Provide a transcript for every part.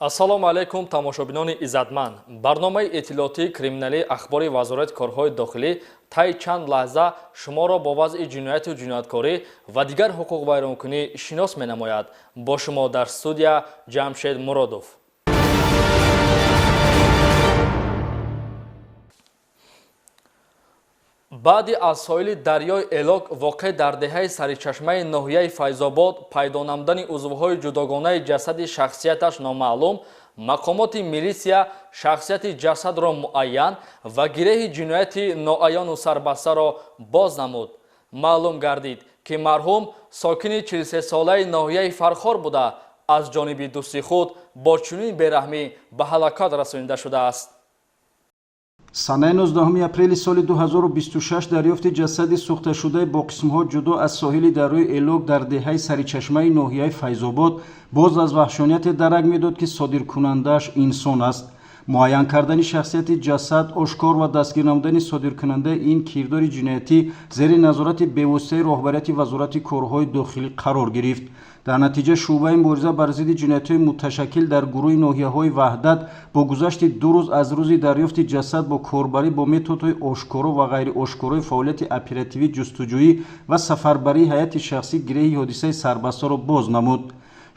Ассалому алайкум, тамошобинони иззатманд. Барномаи иттилоотии криминалии Ахбори Вазорати корҳои дохилӣ таи чанд лаҳза шуморо бо вазъи ҷинояту ҷинояткорӣ ва дигар ҳуқуқвайронкунӣ шинос менамояд. Бо шумо дар студия Ҷамшед Муродов. Баъди аз соҳили дарёи Элок, воқеъ дар деҳаи Саричашмаи ноҳияи Файзобод, пайдо намудани узвҳои ҷудогонаи ҷасади шахсияташ номаълум, мақомоти милисия шахсияти ҷасадро муайян ва гиреҳи ҷинояти ноаёну сарбастаро боз намуд. Маълум гардид, ки марҳум сокини 43-солаи ноҳияи Фархор буда, аз ҷониби дӯсти худ бо чунин бераҳмӣ ба ҳалокат расонида шудааст. Санаи 19 апрели соли 2026 дарёфти ҷасади сӯхташудаи бо қисмҳо ҷудо аз соҳили дарёи Элок дар деҳаи Саричашмаи ноҳияи Файзобод боз аз ваҳшонияте дарак медод, ки содиркунандааш инсон аст. Муайян кардани шахсияти ҷасад, ошкор ва дастгир намудани содиркунандаи ин кирдори ҷиноятӣ зери назорати бевоситаи роҳбарияти Вазорати корҳои дохилӣ қарор гирифт. Дар натиҷа шӯъбаи мубориза бар зидди ҷиноятҳои муташаккил дар гурӯҳи ноҳияҳои Ваҳдат бо гузашти 2 рӯз аз рӯзи дарёфти ҷасад бо корбарӣ бо методҳои ошкоро ва ғайриошкорои фаъолияти оперативӣ, ҷустуҷӯӣ ва сафарбарии ҳайати шахсӣ гиреҳи ҳодисаи сарбастаро боз намуд.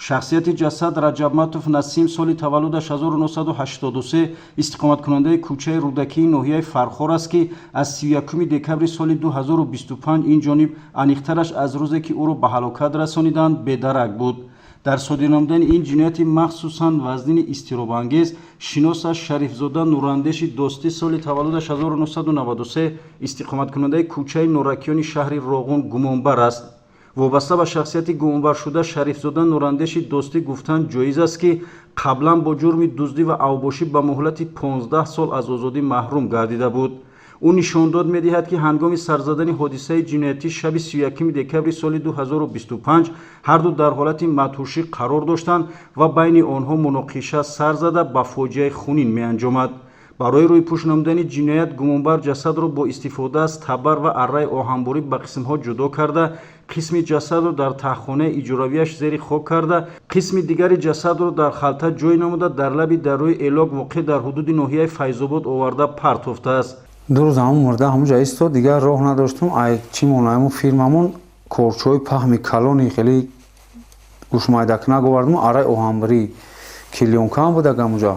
Шахсияти ҷасад Раҷабматов Насим, соли таваллудаш 1983, истиқоматкунандаи кӯчаи Рӯдакии ноҳияи Фархор аст, ки аз 31 декабри соли 2025 ин ҷониб, аниқтараш аз рӯзе ки ӯро ба ҳалокат расониданд, бедарак буд. Дар содир намудани ин ҷинояти махсусан вазнини изтиробангез шиносаш Шарифзода Нурандеши Достӣ, соли таваллудаш 1993, истиқоматкунандаи кӯчаи Норакиёни шаҳри Роғун гумонбар аст. Вобаста ба шахсияти гумонбаршуда Шарифзода Нурандеши Достӣ гуфтан ҷоиз аст, ки қаблан бо ҷурми дуздӣ ва авбошӣ ба муҳлати 15 сол аз озодӣ маҳрум гардида буд. Ӯ нишондод медиҳад, ки ҳангоми сарзадани ҳодисаи ҷиноятӣ шаби 31 декабри соли 2025 ҳарду дар ҳолати мадҳушӣ қарор доштанд ва байни онҳо муноқиша сар зада ба фоҷиаи хунин меанҷомад. Барои рӯйпӯш намудани ҷиноят гумонбар ҷасадро бо истифода аз табар ва арраи оҳанборӣ ба қисмҳо ҷудо карда, қисми ҷасадро дар таҳхонаи иҷоравияш зери хок карда, қисми дигари ҷасадро дар халта ҷой намуда, дар лаби дарёи Элок, воқеъ дар ҳудуди ноҳияи Файзобод, оварда партофтааст. 2 рӯз ҳамун мурда ҳамунҷа истод, дигар роҳ надоштум. Ай чӣ монаму фирмамон корчҳои паҳми калони хеле гӯшмайдакунак овардум, арраи оҳанбарӣ клеёнкаам буд ҳамунҷа.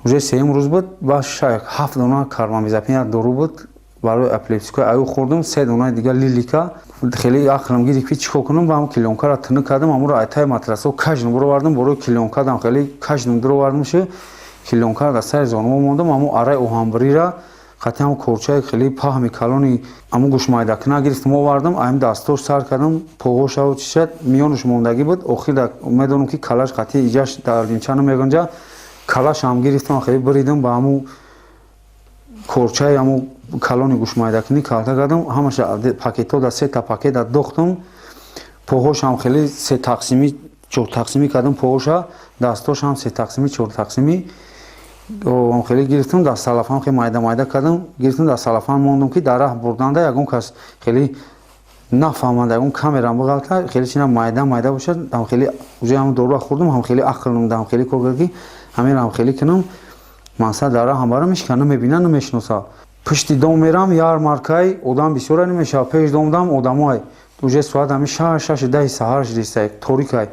Уже сеюм рӯз буд, ба 7 дона карбамазепин як дору буд барои эпилепсикои, аю хӯрдум, 3 донаи дигар лирика. Хеле ақлам гирифт, ки чӣ кор кунам. Ба ҳам клеёнкаро тунук кардам, ҳамуро айтаи матрасо каждум буровардам, борои клеёнкадам хеле каждум дуровардам, ши клеёнкаро дар сари зонумо мондам, ҳамун арраи оҳанбариро қатъи ҳам корчаи хеле паҳми калони ҳамун гӯшмайдакунак гирифтам, овардам, аим дастош сар кардам, поғошаву чишад миёнаш мондагӣ буд. Охир медонам, ки калаш қатъи иҷаш дар линча намеғунҷа, калашам гирифтам, хеле буридам, ба ҳамун корчаи ҳамун калони гӯшмайдакунӣ калта кардам, ҳамаша пакетҳо дар сета пакет дохтам, поҳошам хеле се тақсимӣ, чор тақсимӣ кардам поҳоша, дастошам се тақсимӣ, чор тақсимӣ хеле гирифтам, дар салафан хеле майда майда кардам, гирифтам, дар салафан мондам, ки дар раҳ бурданда ягон кас хеле нафаҳманд, ягон камерам бағалта, хеле чина майда майда бошад. Ҳам хеле уже ҳам доруа хӯрдам, ҳам хеле ақл намудам, хеле кор кард, ки ҳаминро ҳам хеле кунам, мақсад дар раҳам барам, ҳеч намебина, намешиноса. Пушти дом мерам, ярмаркай, одам бисёре намешава, пеш домдам одамоай, уже соат ҳами 6, 6:10 саҳар шидистай, торикай.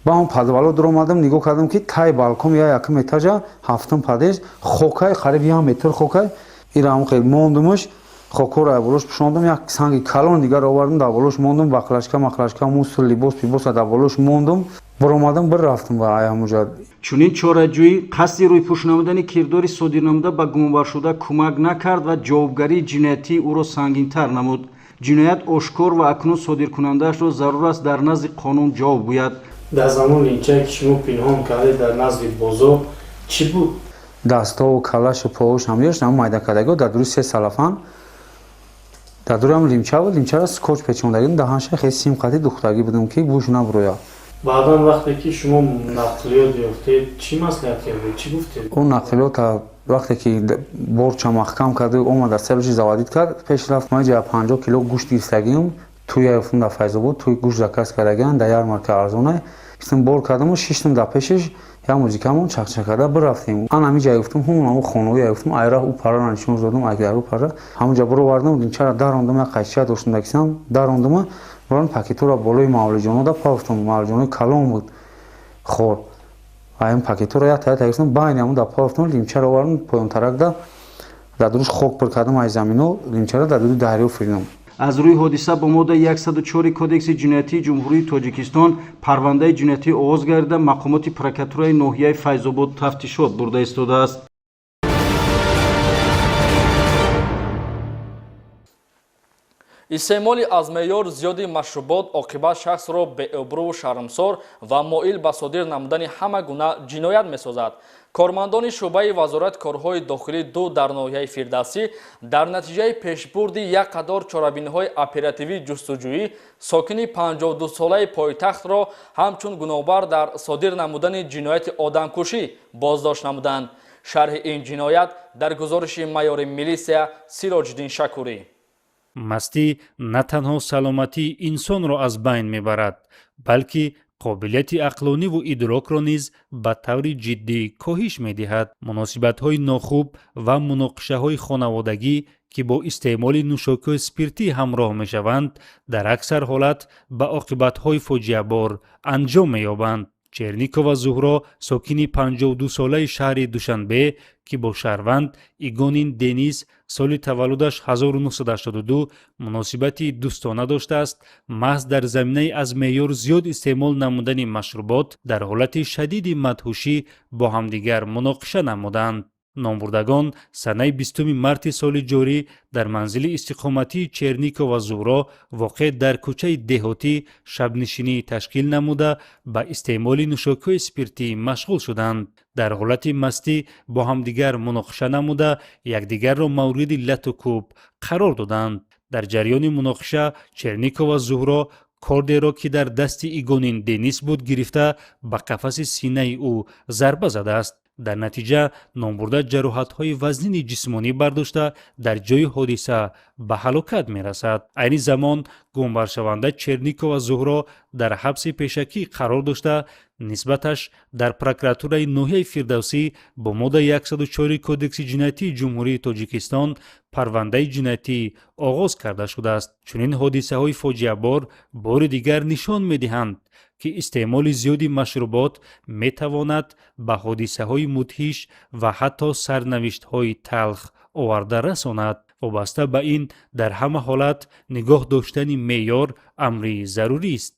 Ба ҳам подвало дуромадам, нигоҳ кардам, ки тай балкон я якум этажа, ҳафтум подъезд, хокай, қариб 1 метр хокай. Ира ҳам хел мондумаш, хокҳоро болош пӯшондам, як санги калон дигар овардам, дар болош мондум, баклажка мақлажка, мусор, либос пибоса дар болош мондум, баромадам, бір рафтам ба ҳамуҷа. Чунин чораҷӯӣ қасди рӯйпӯш намудани кирдори содирнамуда ба гумонбаршуда кӯмак накард ва ҷавобгарии ҷиноятии ӯро сангинтар намуд. Ҷиноят ошкор ва акнун содиркунандаашро зарур аст дар назди қонун ҷавоб гӯяд. Дар замони линчае, ки шумо пинҳон кардед дар назди бозор, чӣ буд? Дастову калашу поҳош ҳам дошт, ҳам майда кардагиҳо дар дури се салафан, дар дури ҳам лимча буд, лимчаро скотч печондагӣ, даҳанша хеле сим қатӣ духтагӣ будам, ки бӯш набурояд. Баъдан вақте ки шумо нақлиёт ёфтед, чӣ маслиҳат кардед, чӣ гуфтед? Он нақлиёта вақте ки борча маҳкам кард, омад, дар саруши заводить кард, пеш рафт. Ман ҷа 50 кило гӯшт гирифтагиам, туя ёфтам дар Файзобод, туй гӯшт заказ кардагиам, дар ярмарка арзона. Гуфтам, бор кардаму шиштам дар пешаш, як музикамон чақчақ карда бирафтем. Ан ҳамин ҷай гуфтам, ҳумон ҳамун хонаҳое гуфтам, айра ӯ парара нишон додам, ай ӯ пара ҳамунҷа бировардам, лимчара дарондам, як қайча доштам дар кисам, дарондама, барон пакетҳоро болои мавлиҷоно да пафтам, мавлиҷонои калон буд, хор. Ай пакетҳоро як таята гуфтам, байни ҳамун да пафтам, лимчаро овардам, поёнтарак да дар дуруш хок пур кардам ай замино, лимчара дар дури дарё фиридам. Аз рӯи ҳодиса бо моддаи 104 Кодекси ҷиноятии Ҷумҳурии Тоҷикистон парвандаи ҷиноятӣ оғоз гардида, мақомоти прокуратураи ноҳияи Файзобод тафтишот бурда истодааст. Истеъмоли аз меъёр зиёди машрубот оқибат шахсро беобрӯву шармсор ва моил ба содир намудани ҳама гуна ҷиноят месозад. Кормандони шӯъбаи Вазорати корҳои дохилӣ ду дар ноҳияи Фирдавсӣ дар натиҷаи пешбурди як қатор чорабиниҳои оперативии ҷустуҷӯӣ сокини 52-солаи пойтахтро ҳамчун гуноҳбар дар содир намудани ҷинояти одамкушӣ боздошт намуданд. Шарҳи ин ҷиноят дар гузориши майори милисия Сироҷиддин Шакурӣ. Мастӣ на танҳо саломатии инсонро аз байн мебарад, балки қобилияти ақлониву идрокро низ ба таври ҷиддӣ коҳиш медиҳад. Муносибатҳои нохуб ва муноқишаҳои хонаводагӣ, ки бо истеъмоли нӯшокиҳои спиртӣ ҳамроҳ мешаванд, дар аксар ҳолат ба оқибатҳои фоҷиабор анҷом меёбанд. Черникова Зуҳро, сокини 52-солаи шаҳри Душанбе, ки бо шаҳрванд Игонин Денис, соли таваллудаш 1982, муносибати дӯстона доштааст, маҳз дар заминаи аз меъёр зиёд истеъмол намудани машрубот дар ҳолати шадиди мадҳушӣ бо ҳамдигар муноқиша намуданд. Номбурдагон санаи 20 марти соли ҷорӣ дар манзили истиқоматии Черникова Зуҳро, воқеъ дар кӯчаи Деҳотӣ, шабнишинӣ ташкил намуда, ба истеъмоли нӯшокиҳои спиртӣ машғул шуданд. Дар ҳолати мастӣ бо ҳамдигар муноқиша намуда, якдигарро мавриди лату кӯб қарор доданд. Дар ҷараёни муноқиша Черникова Зуҳро кордеро, ки дар дасти Игонин Денис буд, гирифта ба қафаси синаи ӯ зарба задааст. Дар натиҷа номбурда ҷароҳатҳои вазнини ҷисмонӣ бардошта, дар ҷои ҳодиса ба ҳалокат мерасад. Айни замон гумонбаршаванда Черникова Зуҳро дар ҳабси пешакӣ қарор дошта, нисбаташ дар прокуратураи ноҳияи Фирдавсӣ бо моддаи 104 Кодекси ҷиноятии Ҷумҳурии Тоҷикистон парвандаи ҷиноятӣ оғоз карда шудааст. Чунин ҳодисаҳои фоҷиабор бори дигар нишон медиҳанд, ки истеъмоли зиёди машрубот метавонад ба ҳодисаҳои мудҳиш ва ҳатто сарнавиштҳои талх оварда расонад. Вобаста ба ин, дар ҳама ҳолат нигоҳ доштани меъёр амри зарурист.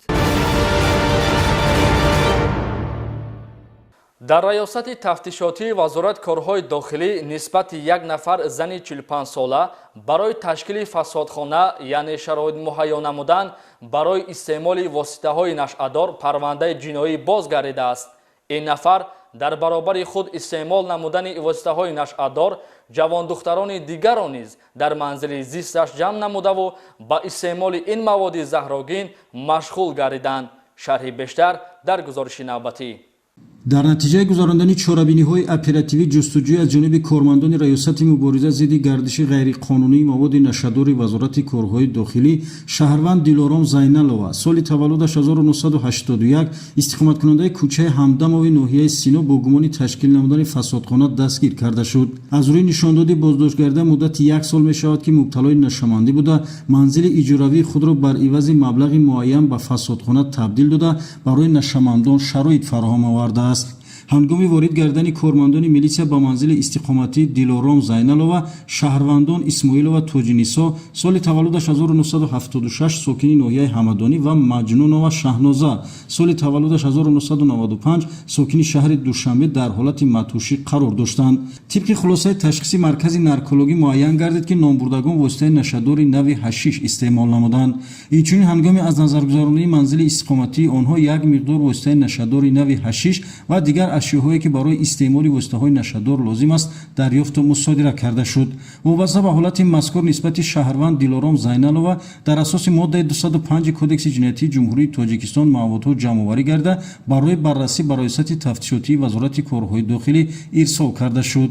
Дар раёсати тафтишотии Вазорати корҳои дохилӣ нисбати як нафар зани 45-сола барои ташкили фасодхона, яъне шароит муҳайё намудан барои истеъмоли воситаҳои нашъадор, парвандаи ҷиноӣ боз гардидааст. Ин нафар дар баробари худ истеъмол намудани воситаҳои нашъадор ҷавондухтарони дигарро низ дар манзили зисташ ҷамъ намудаву ба истеъмоли ин маводи заҳрогин машғул гардиданд. Шарҳи бештар дар гузориши навбатӣ. Дар натиҷаи гузарондани чорабиниҳои оперативӣ ҷустуҷӯй аз ҷониби кормандони Раёсати мубориза зидди гардиши ғайриқонунии маводи нашъадори Вазорати корҳои дохилӣ шаҳрванд Дилором Зайналова, соли таваллудаш 1981, истиқоматкунандаи кӯчаи Ҳамдамови ноҳияи Сино, бо гумони ташкил намудани фасодхона дастгир карда шуд. Аз рӯи нишондоди боздоштгардида, муддати як сол мешавад, ки мубталои нашъамандӣ буда, манзили иҷоравии худро бар ивази маблағи муайян ба фасодхона табдил дода, барои нашъамандон шароит фароҳам овардааст. Ҳангоми ворид гардани кормандони милитсия ба манзили истиқоматии Дилором Зайналова шаҳрвандон Исмоилова Тоҷинисо, соли таваллудаш 1976, сокини ноҳияи Ҳамадонӣ, ва Маҷнунова Шаҳноза, соли таваллудаш 1995, сокини шаҳри Душанбе, дар ҳолати мадҳушӣ қарор доштанд. Тибқи хулосаи ташхиси маркази наркологӣ муайян гардид, ки номбурдагон воситаи нашъадори нави ҳашиш истеъмол намуданд. Инчунин, ҳангоми аз назаргузаронии манзили истиқоматии онҳо як миқдор воситаи нашъадори нави ҳашиш ва дигар ашёҳое, ки барои истеъмоли воситаҳои нашъадор лозим аст, дарёфту мусодира карда шуд. Вобаста ба ҳолати мазкур нисбати шаҳрванд Дилором Зайналова дар асоси моддаи 205 Кодекси ҷиноятии Ҷумҳурии Тоҷикистон маводҳо ҷамъоварӣ гарда, барои баррасӣ ба Раёсати тафтишотии Вазорати корҳои дохилӣ ирсол карда шуд.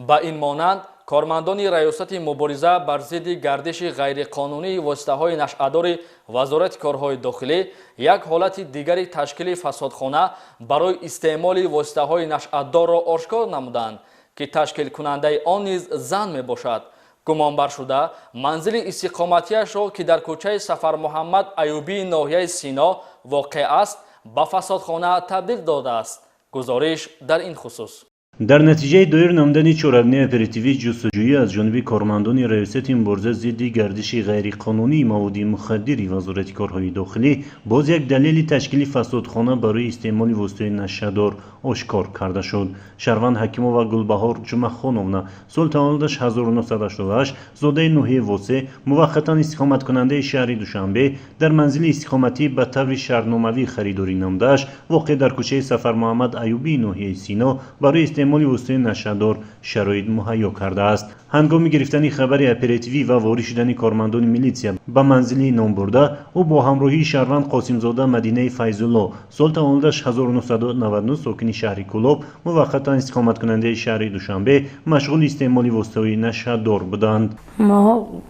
Ба ин монанд, Кормандони Раёсати мубориза бар зидди гардиши ғайриқонунии воситаҳои нашъадори Вазорати корҳои дохилӣ як ҳолати дигари ташкили фасодхона барои истеъмоли воситаҳои нашъадорро ошкор намуданд, ки ташкилкунандаи он низ зан мебошад. Гумонбаршуда манзили истиқоматиашро, ки дар кӯчаи Сафармуҳаммад Аюбии ноҳияи Сино воқеъ аст, ба фасодхона табдил додааст. Гузориш дар ин хусус. Дар натиҷаи доир намудани чорабинии оперативии ҷустуҷӯӣ аз ҷониби кормандони Раёсати мубориза зидди гардиши ғайриқонунии маводи мухаддири Вазорати корҳои дохилӣ боз як далели ташкили фасодхона барои истеъмоли воситаи нашъадор ошкор карда шуд. Шаҳрванд Ҳакимова Гулбаҳор Ҷумъахоновна, соли таваллудаш 1988, зодаи ноҳияи Восе, муваққатан истиқоматкунандаи шаҳри Душанбе, дар манзили истиқоматӣ ба таври шартномавӣ харидорӣ намудааш, воқеъ дар кӯчаи Сафармуҳаммад Аюбии ноҳияи Сино, барои истеъмоли воситаи нашъадор шароит муҳайё кардааст. Ҳангоми гирифтани хабари оперативӣ ва ворид шудани кормандони милитсия ба манзили номбурда, ӯ бо ҳамроҳии шаҳрванд Қосимзода Мадинаи Файзулло, сол таваллудаш 1999, сокини шаҳри Кӯлоб, муваққатан истиқоматкунандаи шаҳри Душанбе, машғули истеъмоли воситаҳои нашъадор буданд. Мо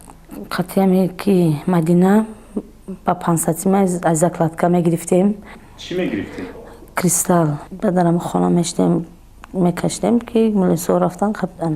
қатъияме ки Мадина ба 500 аз закладка мегирифтем. Чӣ мегирифтем? Кристалл. Баъд хона мешдем, мекашидем, ки милисо рафтан қабдан.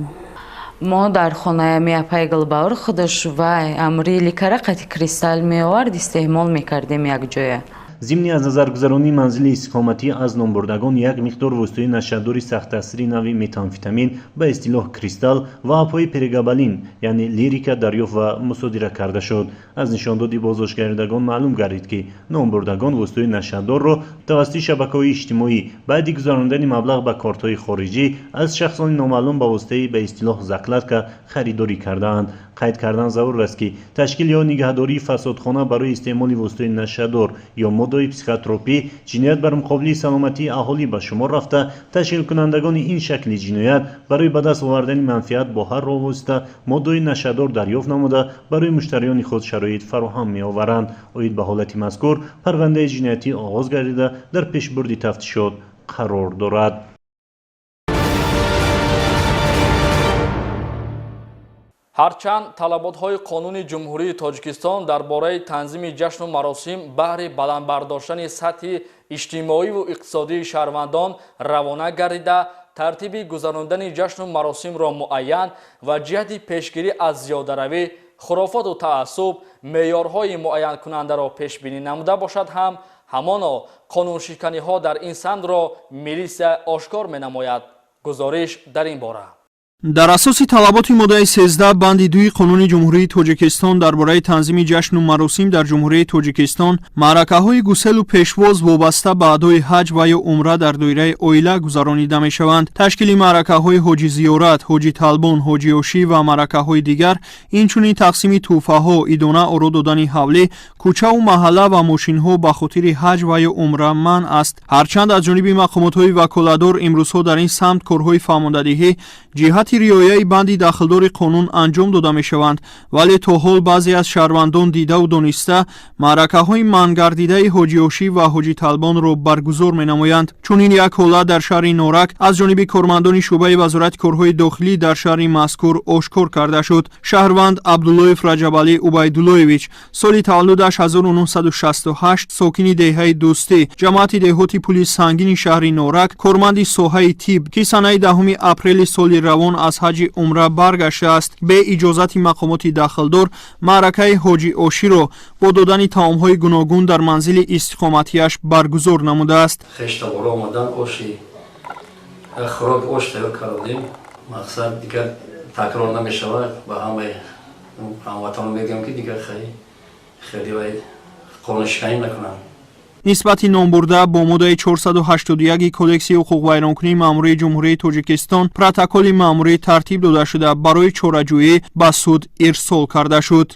Мо дар хонаи апай Гулбаҳор худаш вай амри ликара қати кристалл меовард, истеъмол мекардем якҷоя. Зимни аз назаргузаронии манзили истиқоматӣ аз номбурдагон як миқдор воситаи нашъадори сахттаъсири нави метамфетамин, ба истилоҳ кристалл, ва ҳабҳои прегабалин, яъне лирика, дарёфт ва мусодира карда шуд. Аз нишондоди боздоштгардидагон маълум гардид, ки номбурдагон воситаи нашъадорро тавассути шабакаҳои иҷтимоӣ баъди гузарондани маблағ ба кортҳои хориҷӣ аз шахсони номаълум ба воситаи ба истилоҳ закладка харидорӣ кардаанд. Қайд кардан зарур аст, ки ташкил ё нигаҳдории фасодхона барои истеъмоли воситаи нашъадор ё моддаҳои психотропӣ ҷиноят бар муқобили саломатии аҳолӣ ба шумор рафта, ташкилкунандагони ин шакли ҷиноят барои ба даст овардани манфиат бо ҳар роҳ восита моддаҳои нашъадор дарёфт намуда, барои муштариёни худ шароит фароҳам меоваранд. Оид ба ҳолати мазкур парвандаи ҷиноятӣ оғоз гардида, дар пешбурди тафтишот қарор дорад. Ҳарчанд талаботҳои Қонуни Ҷумҳурии Тоҷикистон дар бораи танзими ҷашну маросим баҳри баланд бардоштани сатҳи иҷтимоиву иқтисодии шаҳрвандон равона гардида, тартиби гузарондани ҷашну маросимро муайян ва ҷиҳати пешгирӣ аз зиёдаравӣ, хурофоту таассуб меъёрҳои муайянкунандаро пешбинӣ намуда бошад ҳам, ҳамоно қонуншиканиҳо дар ин самтро милисия ошкор менамояд. Гузориш дар ин бора. Дар асоси талаботи моддаи 13 банди 2 Қонуни Ҷумҳурии Тоҷикистон дар бораи танзими ҷашну маросим дар Ҷумҳурии Тоҷикистон, маъракаҳои гуселу пешвоз вобаста ба адои ҳаҷ ва ё умра дар доираи оила гузаронида мешаванд. Ташкили маъракаҳои ҳоҷи зиёрат, ҳоҷи талбон, ҳоҷиошӣ ва маъракаҳои дигар, инчунин тақсими тӯҳфаҳо, идона оро додани ҳавлӣ, кӯчаву маҳалла ва мошинҳо ба хотири ҳаҷ ва ё умра манъ аст. Ҳарчанд аз ҷониби мақомотҳои ваколатдор имрӯзҳо дар ин самт корҳои фаҳмондадиҳӣ ҷиҳати риояи банди дахлдори қонун анҷом дода мешаванд, вале то ҳол баъзе аз шаҳрвандон дидаву дониста маъракаҳои манъгардидаи ҳоҷиошӣ ва ҳоҷиталбонро баргузор менамоянд. Чунин як ҳолат дар шаҳри Норак аз ҷониби кормандони шӯъбаи Вазорати корҳои дохилӣ дар шаҳри мазкур ошкор карда шуд. Шаҳрванд Абдуллоев Раҷабалӣ Убайдуллоевич, соли таваллудаш 1968, сокини деҳаи Дӯстӣ, ҷамоати деҳоти Пули Сангини шаҳри Норак, корманди соҳаи тиб, ки санаи 10 апрели соли равон аз ҳаҷи умра баргаштааст, бе иҷозати мақомоти дахлдор маъракаи ҳоҷи оширо бо додани таомҳои гуногун дар манзили истиқоматиаш баргузор намудааст. Хештаборо омадан, оши хӯрок, ош тайёр кардем. Мақсад, дигар такрор намешавад. Ба ҳамаи ҳамватанон мегӯям, ки дигар хеле вай қонуншиканӣ накунанд. Нисбати номбурда бо моддаи 481 Кодекси ҳуқуқвайронкунии маъмурии Ҷумҳурии Тоҷикистон протоколи маъмурӣ тартиб дода шуда, барои чораҷӯӣ ба суд ирсол карда шуд.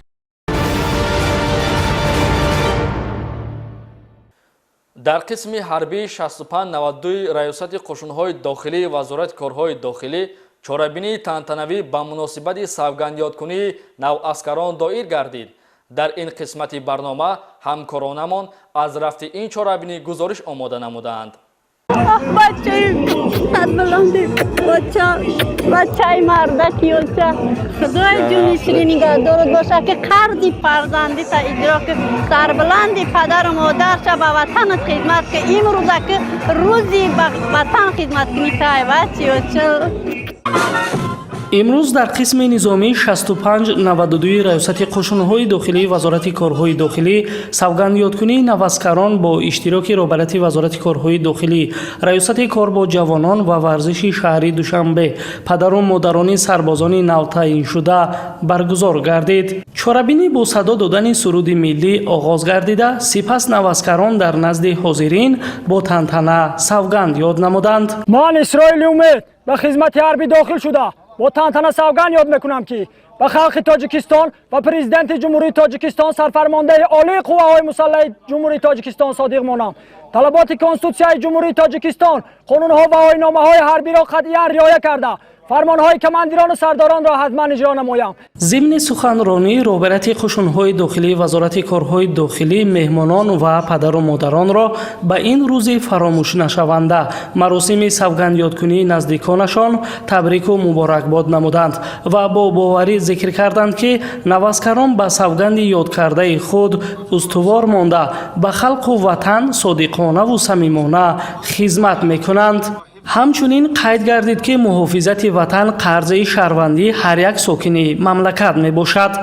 Дар қисми ҳарбии 6592 Раёсати қушунҳои дохилии Вазорати корҳои дохилӣ чорабинии тантанавӣ ба муносибати савгандёдкунии наваскарон доир гардид. Дар ин қисмати барнома ҳамкоронамон аз рафти ин чорабинӣ гузориш омода намудаанд. Бачаи. Сарбаланди бача, бачаи мардак ёча. Худои ҷуни ширин нигаҳдорат боша, ки қарзи фарзандита иҷро ки, сарбаланди падару модарша ба ватанат хизмат ки, имрӯза ки рӯзи ба ватан хизмат кунӣ тай бачиёча. Имрӯз дар қисми низомии 6592 Раёсати қӯшунҳои дохилии Вазорати корҳои дохилӣ савгандёдкунии наваскарон бо иштироки роҳбарияти Вазорати корҳои дохилӣ, Раёсати кор бо ҷавонон ва варзиши шаҳри Душанбе, падару модарони сарбозони навтаъиншуда баргузор гардид. Чорабинӣ бо садо додани суруди миллӣ оғоз гардида, сипас наваскарон дар назди ҳозирин бо тантана савганд ёд намуданд. Ман Исроили Умед ба хизмати ҳарбӣ дохил шуда, бо тантана савганд ёд мекунам, ки ба халқи Тоҷикистон ва Президенти Ҷумҳурии Тоҷикистон, Сарфармондаи Олии Қувваҳои Мусаллаҳи Ҷумҳурии Тоҷикистон содиқ монам, талаботи Конститутсияи Ҷумҳурии Тоҷикистон, қонунҳо ва оинномаҳои ҳарбиро қатъиян риоя карда, фармонҳои командирону сардоронро ҳатман иҷро намоям. Зимни суханронӣ роҳбарияти қӯшунҳои дохилии Вазорати корҳои дохилӣ меҳмонон ва падару модаронро ба ин рӯзи фаромӯшнашаванда, маросими савгандёдкунии наздиконашон табрику муборакбод намуданд ва бо боварӣ зикр карданд, ки наваскарон ба савганди ёдкардаи худ устувор монда, ба халқу ватан содиқонаву самимона хизмат мекунанд. Ҳамчунин қайд гардид, ки муҳофизати ватан қарзи шаҳрвандии ҳар як сокини мамлакат мебошад.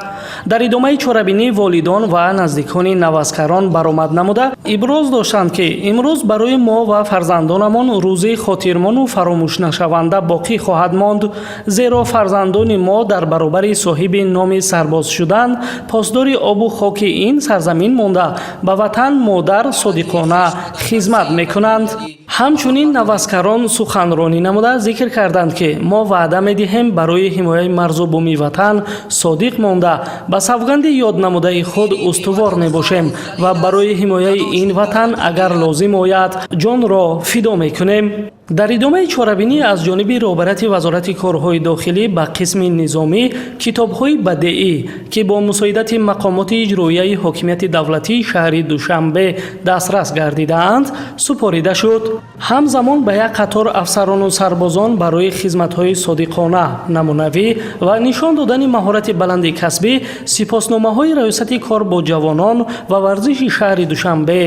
Дар идомаи чорабинӣ волидон ва наздикони наваскарон баромад намуда, иброз доштанд, ки имрӯз барои мо ва фарзандонамон рӯзи хотирмону фаромӯшнашаванда боқӣ хоҳад монд, зеро фарзандони мо дар баробари соҳиби номи сарбоз шудан посдори обу хоки ин сарзамин монда, ба ватан модар содиқона хизмат мекунанд. Ҳамчунин наваскарон суханронӣ намуда зикр карданд, ки мо ваъда медиҳем барои ҳимояи марзу буми ватан содиқ монда, ба савганди ёд намудаи худ устувор мебошем ва барои ҳимояи ин ватан агар лозим ояд, ҷонро фидо мекунем. Дар идомаи чорабинӣ аз ҷониби роҳбарияти Вазорати корҳои дохилӣ ба қисми низомӣ китобҳои бадеӣ, ки бо мусоидати мақомоти иҷроияи ҳокимияти давлатии шаҳри Душанбе дастрас гардидаанд, супорида шуд. Ҳамзамон ба як қатор афсарону сарбозон барои хизматҳои содиқона, намунавӣ ва нишон додани маҳорати баланди касбӣ сипосномаҳои Раёсати кор бо ҷавонон ва варзиши шаҳри Душанбе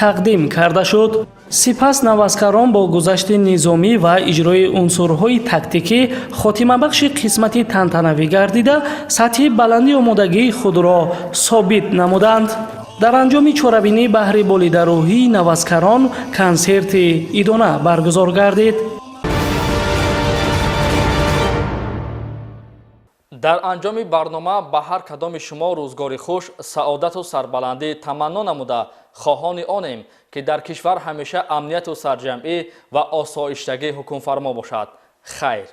тақдим карда шуд. Сипас наваскарон бо гузашти низомӣ ва иҷрои унсурҳои тактикӣ хотимабахши қисмати тантанавӣ гардида, сатҳи баланди омодагии худро собит намуданд. Дар анҷоми чорабинӣ баҳри болидарӯҳии наваскарон консерти идона баргузор гардид. Дар анҷоми барнома ба ҳар кадоми шумо рӯзгори хуш, саодату сарбаландӣ таманно намуда, хоҳони онем, ки дар кишвар ҳамеша амнияту сарҷамъӣ ва осоиштагӣ ҳукмфармо бошад. Хайр.